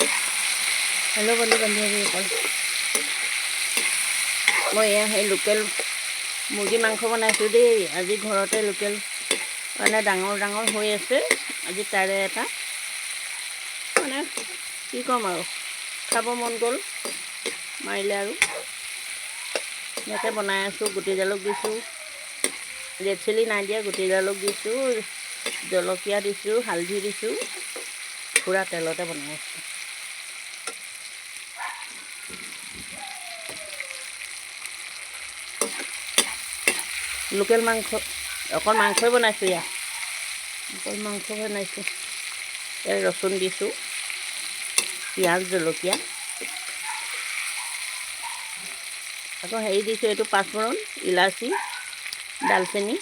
Hello' বন্ধু বান্ধৱীসকল, মই এয়া সেই লোকেল মুৰ্গী মাংস বনাইছোঁ দেই। আজি ঘৰতে লোকেল মানে ডাঙৰ ডাঙৰ হৈ আছে। আজি তাৰে এটা মানে কি ক'ম আৰু, খাব মন গ'ল মাৰিলে আৰু ইয়াতে বনাই আছোঁ। গুটি জালুক দিছোঁ, ৰেড চিলি নাই দিয়া, গুটি জালুক দিছোঁ, জলকীয়া দিছোঁ, হালধি দিছোঁ, পূৰা তেলতে বনাই আছোঁ। লোকেল মাংস, অকল মাংসই বনাইছোঁ। ইয়াত অকল মাংস বনাইছোঁ। ইয়াত ৰচুন দিছোঁ, পিঁয়াজ, জলকীয়া, আকৌ হেৰি দিছোঁ, এইটো পাঁচফোৰণ, ইলাচি, ডালচেনি।